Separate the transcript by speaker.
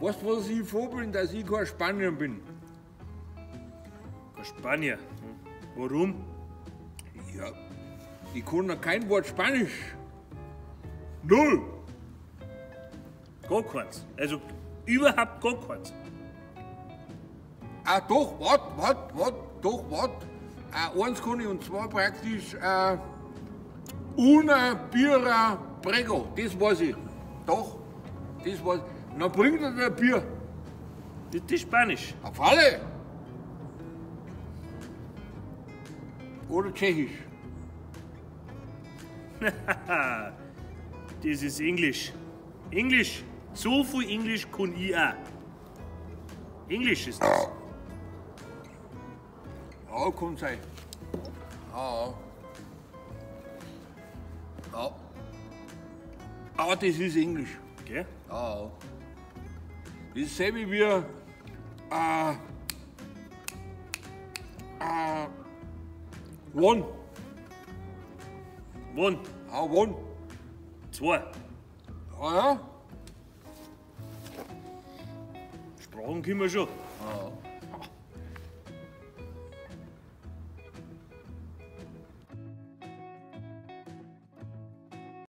Speaker 1: Weißt du, was ich froh bin, dass ich kein Spanier bin?
Speaker 2: Kein Spanier. Warum?
Speaker 1: Ja, ich kann ja kein Wort Spanisch. Null.
Speaker 2: Gar keins. Also überhaupt gar keins.
Speaker 1: Ah, doch, wart, wart, wart, doch, wart. Eins kann ich und zwar praktisch una Bira Prego, das weiß ich. Doch, das weiß ich. Dann bringt er dir ein Bier.
Speaker 2: Das ist Spanisch.
Speaker 1: Auf alle. Oder Tschechisch.
Speaker 2: Das ist Englisch. Englisch. So viel Englisch kann ich auch. Englisch ist das.
Speaker 1: Ja, kann sein. Ja, ja. Ja. Aber das ist Englisch.
Speaker 2: Okay?
Speaker 1: Ja, ja. Das ist dasselbe wie One.
Speaker 2: One.
Speaker 1: Ja, one.
Speaker 2: Zwei.
Speaker 1: Ja, ja.
Speaker 2: Sprachen können wir schon.
Speaker 1: Ja.